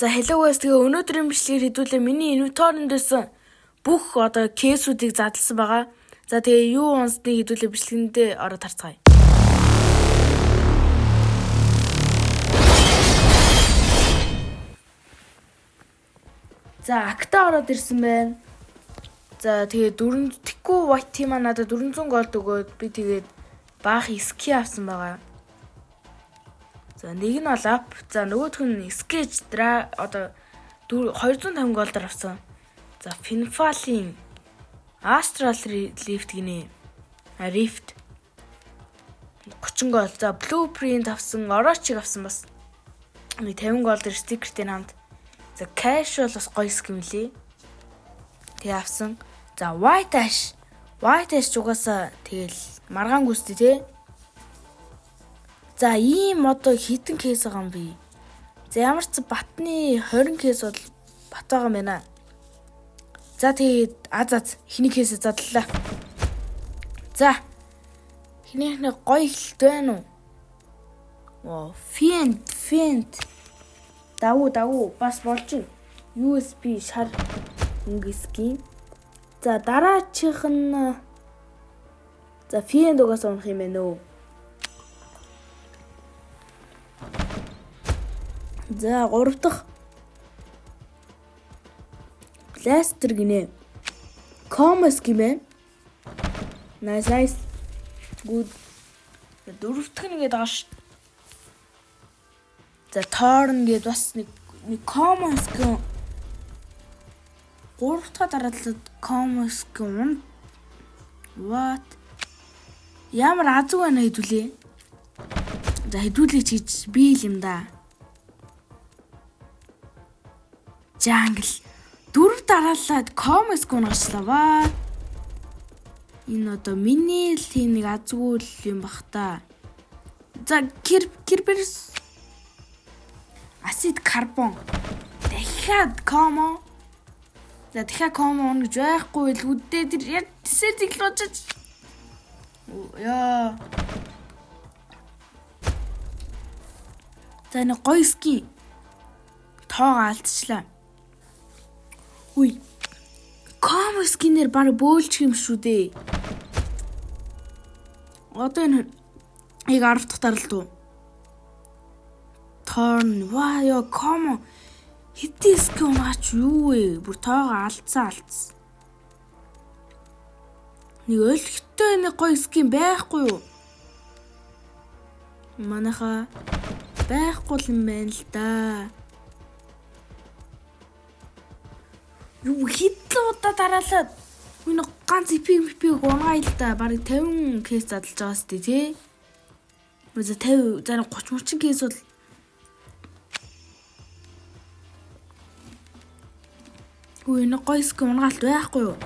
За, hello guys, тэгээ өнөөдрийн бичлэгээр хэдүүлээ миний inventory-нд байсан бүх одоо case үүдийг задлсан байгаа. За, тэгээ юу унсныг хэдүүлээ бичлэгэндээ ороод харцгаая. За, акта ороод ирсэн байна. За, тэгээ дөрөв тэггүй white team надад 400 gold өгөөд би тэгээд баах skin авсан байгаа. За, нэг нь бол up. За, нөгөөх нь sketch дра одоо 250 gold оор авсан. За, Finfal-ийн Astral Rift гинэ. А, Rift 30 gold. За, Blueprint авсан, Orochi авсан бас. Нэг 50 gold оор стикертэй хамт. За, Cash бол бас гоё skin лээ. Тэгээ авсан. За, White Ash. White Ash ч угаасаа тэгэл маргаан гүстэй тий. За, ийм одоо хитэн case байгаа юм бэ? За, ямар ч батны 20 case бол бат байгаа юм байна. За, тэгээд аз аз эхний case ээ задлаа. За. Эхнийх нь гоё эхэлт байна уу? Оо, Fiend, Fiend. Давуу, давуу бас болж байна. USB шар өнгө skin. За, дараачих нь, за, Fiend угаасаа унах юм байна өө. За, гурав дахь Blaster гинэ. Comos гимээ. Nice, nice. Good. Дөрөв дэх нь гээд байгаа ш. За, Torn гээд бас нэг common skin, гурав дахь дараалал common skin. What? Ямар азгүй байна хэдүүлээ. За, хэдүүлээ ч гэж би л юм да. Jungle. Дөрөв дараалаад common skin гарчлаа. What? Энэ одоо миний л тийм нэг азгүй л юм бах та. За, кир кирберс acid carbon, дахиад common. За, дахиад common гэж байхгүй л үдээ, тэр яг тэсэр зэглүүжиж. Яа. За, нэг гоё skin. Тоогоо алдчихлаа. Үгүй. Common skin ээр баг бөөлчих юм шүү дээ. Одоо энэ яг 10 дахь даралт уу? Torn. Ваа ёо, common хэдэн skin унаач юу вэ? Бүр тоогоо алдсан, алдсан. Нэг өлегтэй нэг гоё skin байхгүй юу? Манайха байхгүй л юм байна л да. Юу, хэдэн удаа дараалаад энэ ганц epic epic унгаая л да. Бараг 50 case задлж байгаа сте тий. За, 50, за, 30 30 case бол. Үгүй, энэ гоё skin унгаалт байхгүй юу?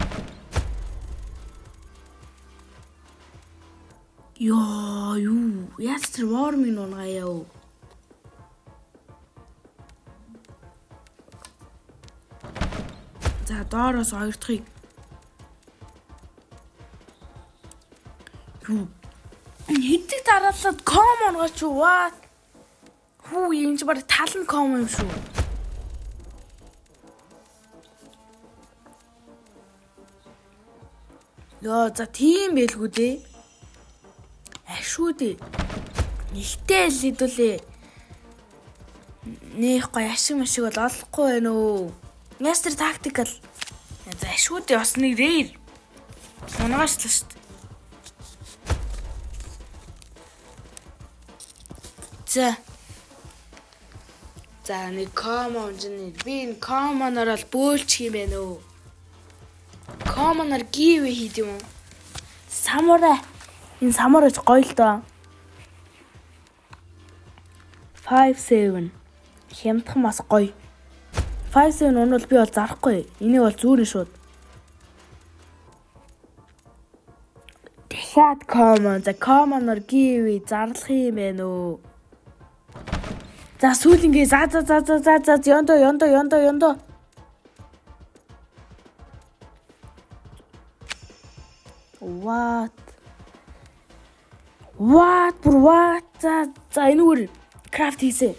Йоо, юу? Яаж тэр worm-ыг унгаая юу? За, доороос хоёр дахьыг юу? Хэдэг дараалаад common гаач юу? What? Хүү, энэ ч баг тал нь common юм шүү. Йоо, за, тийм байлгүй дээ. Ашгүй дээ. Нэгтэй л хэдүүлээ. Нэх гоё ашиг машиг бол олохгүй байна өө. Master Tactical. За, ашгүй дээ, бас нэг rare. Унагаачлаа шүү дээ. За. За, нэг common унжны. Би энэ common-оор бол бөөлчих юм байна өө. Common-оор give хийд юм уу? Самурай. Энэ самурай ч гоё л доо. 5 7 хямдхан бас гоё. 5 7 унвал би бол зарахгүй. Энийг бол зүүрэн шууд. Дахиад common. За, common-оор give зарлах юм байна өө. За, сүүлэнгээ, за за за за за за, ёндо ёндо ёндо ёндо. What? What? Бүр what? За за, энэгээр craft хийсэ.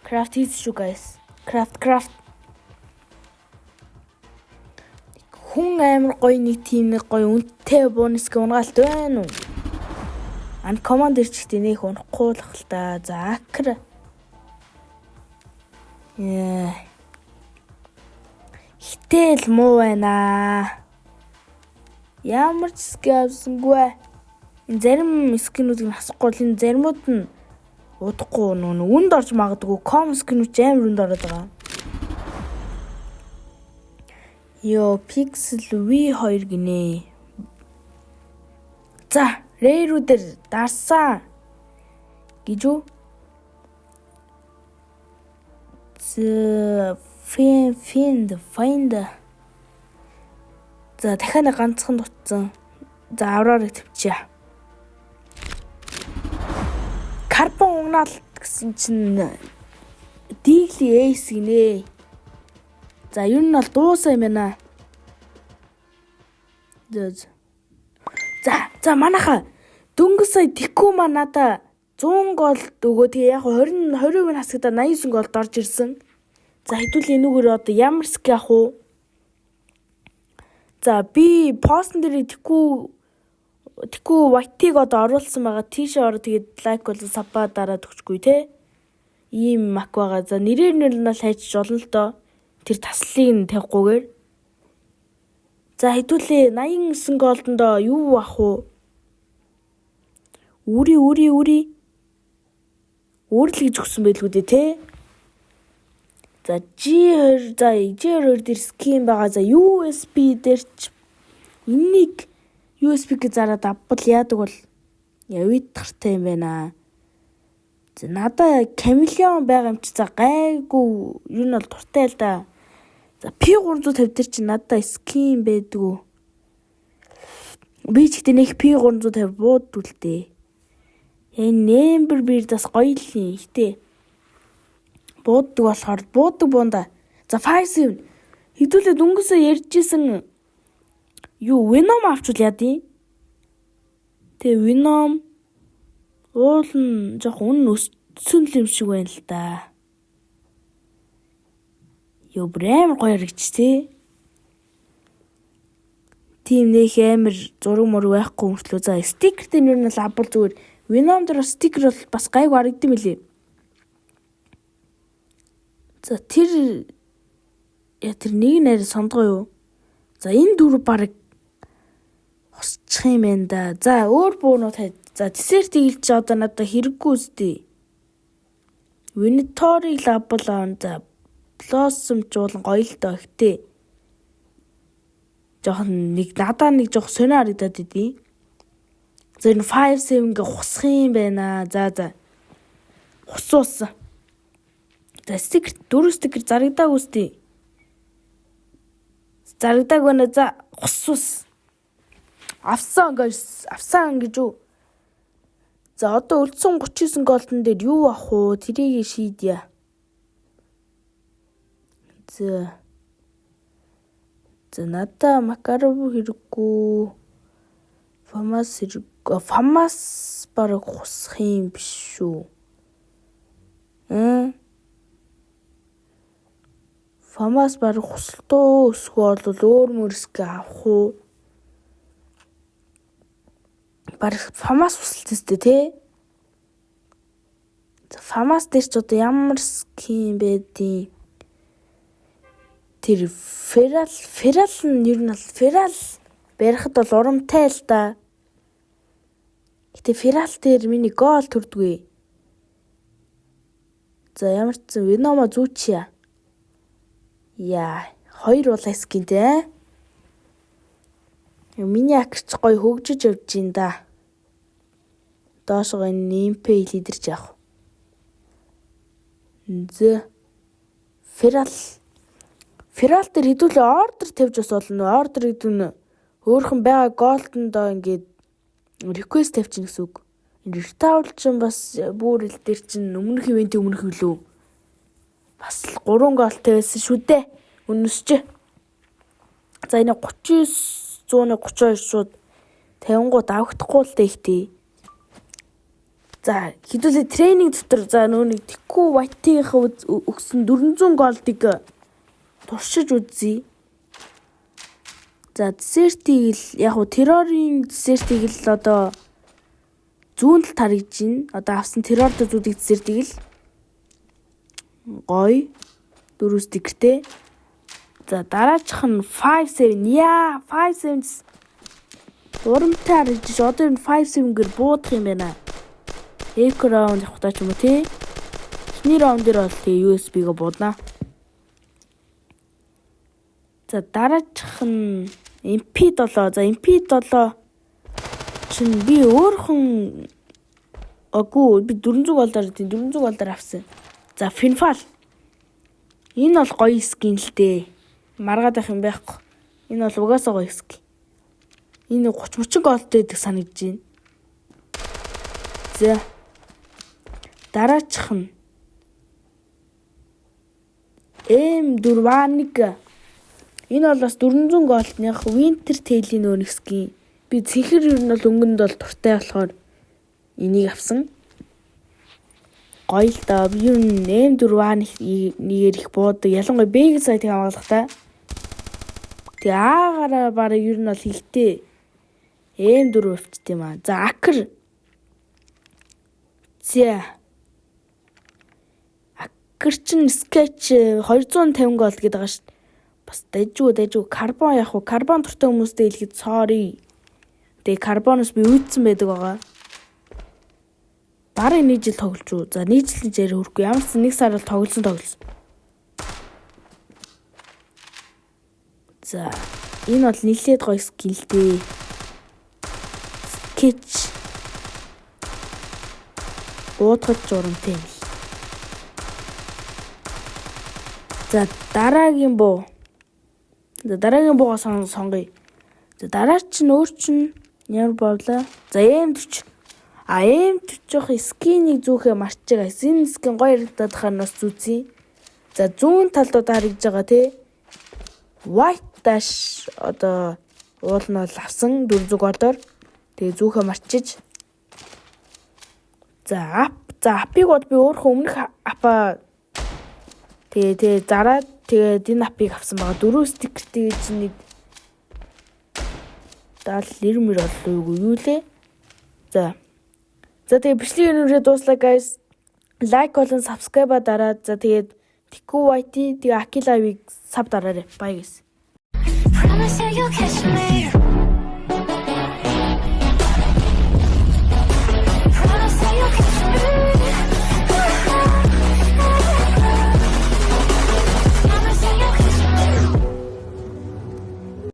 Craft хийсэн шүү, guys. Craft, craft. Хүн амар гоё, нэг тийм нэг гоё үнэтэй бонус гэ унгаалт байна уу? Uncommon дээр ч ихтэй нэх унахгүй л ах л та. За, акр. Яа. Хитэл муу байна. Ямар ч skin авсангүй. Энэ зарим skin үүдийг хасахгүй л, энэ заримуд нь удахгүй нөө үнд орж магадгүй. Com skin үүд ч амар үнд ороод байгаа. Йоо, Pixel V2 гинэ. За, rare-үүдээр дарсан гэж үү? The find find. За, дахиад нэг ганцхан дутсан. За, авраарыг төвчээ. Карбон угнаал гэсэн чинь Deagle Ace гинэ. За, ер нь бол дуусаа юм байна. За за, манайха дөнгөж сая Тэкүү маа надаа 100 gold өгөө. Тэгээ яг 20 20% нь хасагдаа 89 gold орж ирсэн. За, хэдүүл энүүгээр одоо ямар skin авах уу? За, би постн дээр Тэкүү White-ыг одоо оруулсан байгаа. Тийшээ ороо, тэгээд like болон sub аа дараад өгчгүй те. Ийм мак байгаа. За, нэрээр нь бол хайчиж болно л доо. Тэр таслалыг нь тавихгүйгээр. За, хэдүүлээ 89 gold ондоо юу авах уу? Үри, үри, үри. Үрл гэж өгсөн байлгүй дээ те. За, G20, за, G22 дээр skin байгаа. За, USP дээр ч энэнийг USP гэж зараад авбал яадаг бол явитгартай юм байна. За, надаа Chameleon байгаа юм чи, за, гайгүй, ер нь бол дуртай л да. За, P350 дээр чи надаа skin байдгүй. Би ч гэтээ нэг P350 буудгүй л дээ. Энэ Ember Beard бас гоё л юм. Гэтэ бууддаг болохоор буудаг буунда. За, 57 хэдүүлээ дөнгөсөө ярьжсэн юу, Venom авчвал яа дий? Тэгээ Venom уул нь жоох үн өссөн л юм шиг байна л да. Йоо, бүр амар гоё харагч тий. Тийм нөх амар зураг мураг байхгүй мөртлөө, за, стикертэй нэр нь бол авбал зүгээр. Venom дээр бас стикер бол бас гайгүй харагдсан мөлий. За, тэр яа, тэр нэг нь арай сондгоо юу? За, энэ дөрөв баг хусчих юм байна да. За, өөр буунууд хай. За, Desert Eagle чи одоо надад хэрэггүй үстэй. Venator-ыг л авбал аав. За, Blossom ч уулан гоё л доо гэтээ. Жохон нэг надаа нэг жоох сонио харагдаад идэв. За, энэ 5 7 гэ хусах юм байна. За за. Хусуусан. За, стикер, дөрөв стикер зарагдаагүй үстэй. Зарагдааг байна. За, хусуус. Авсан guys, авсан гэж үү? За, одоо үлдсэн 39 gold он дээр юу авах уу? Тэрийг шийдье. За. За, надаа Макаров хэрэггүй. Famas хэрэггүй. Famas бараг хусах юм биш шүү. М Famas бараг хусалтуу, өсгөө бол өөр мөрсгөө авах уу? Бараг Famas хусалт өстэй те. За, Famas дээр ч одоо ямар skin байдیں۔ Тэр Feral, Feral нь ер нь бол Feral барихад бол урамтай л да. Гэтэ Feral дээр миний gold төрдгүй. За, ямар ч зэн Venom зүүчье. Яа, хоёр улаан skin тэй. Миний акч гоё хөгжиж явж гин да. Доошгоо энэ MP лидерч явах. Зэ. Feral, Feral дээр хэдүүлээ order тавьж бас болно. Order гэдэг нь өөрхөн байгаа gold ондоо ингээд request тавьчихна гэсэн үг. Энэ Retail ч бас бүр ил дээр чинь өмнөх event ийн өмнөх үлээ. Бас л 3 gold тай байсан шүү дээ. Үнэсч. За, энэ 39 132 шууд 50 гууд авахдахгүй л дээ ихтэй. За, хэдүүлээ training дотор за нөө нэг Тэку White-ийн өгсөн 400 gold-ыг туршиж үзье. За, Desert-ийг л яг уу террорын Desert-ийг л одоо зүүн талд харагдаж байна. Одоо авсан террор зүүдийг Desert-ийг л гоё дөрөв стикертэй. За, дараачих нь 57. Яа, 57 урамтай харагдаж, одоо энэ 57-гэр буудах юм байна. Eco round явахтаа ч юм уу, тий. Эхний раунд дээр бол тэгээ USP-г бууднаа. За, дараачих нь MP7. За, MP7 чинь би өөрхөн агуу би 400 gold-оор, тийм, 400 gold-оор авсан. За, Finfal. Энэ бол гоё skin л дээ. Маргаад байх юм байхгүй. Энэ бол угаасаа гоё skin. Энэ 30 30 gold-той гэдэг санагдаж байна. За. Дараачих нь M4A1. Энэ бол бас 400 gold-ных Winter Tail-ийн нөө нэг skin. Би цэнхэр ер нь бол өнгөнд бол дуртай болохоор энийг авсан. Гоё л доо. Би ер нь M4A1-ээр их буудаг. Ялангуяа B site-ыг хамгаалахдаа. Тэгээ А-гаараа бараг ер нь бол ихтэй M4 өвчт юм аа. За, AKR. За. AKR чин sketch 250 gold гэдэг байгаа шүү дээ. Бас дажгүй, дажгүй. Карбон яг уу карбон дуртай хүмүүстэй хэлэхэд sorry. Тэгээ карбоноос би үйдсэн байдаг байгаа. Бараг нэг жил тоглож уу. За, нэг жил жээр хөрөхгүй. Ямар ч нэг сар бол тоглосон тоглосон. За, энэ бол нилээд гоё skin л дээ. Sketch. Буудахад журамтай юм л. За, дараагийн буу. За, дараагийн буугаа сонгоё. За, дараа чинь өөр чинь ямар бовлаа? За, M40. А, M40-ох skin-ийг зүүхээ мартчихаа. Энэ skin гоё харагдаад хаар нас зүүцэн. За, зүүн талд одоо харагдж байгаа, тий. White Dash одоо уул нь бол авсан 400 gold-оор. Тэгээ зүүхээ мартчиж. За, AWP. За, AWP-ыг бол би өөрөө өмнөх AWP-аа тэгээ зараад, тэгээд энэ AWP-ыг авсан байгаа. Дөрөв стикертэй гэж нэг 70 90 мөр боллоо юу юу лээ. За. За, тэгээ бичлэг өнөрөө дууслаа, guys. Like болон subscribe дараад, за, тэгээд Tiku YT, тэгээ Akila-ыг sub дараарай. Bye, guys. Promise that you'll catch me.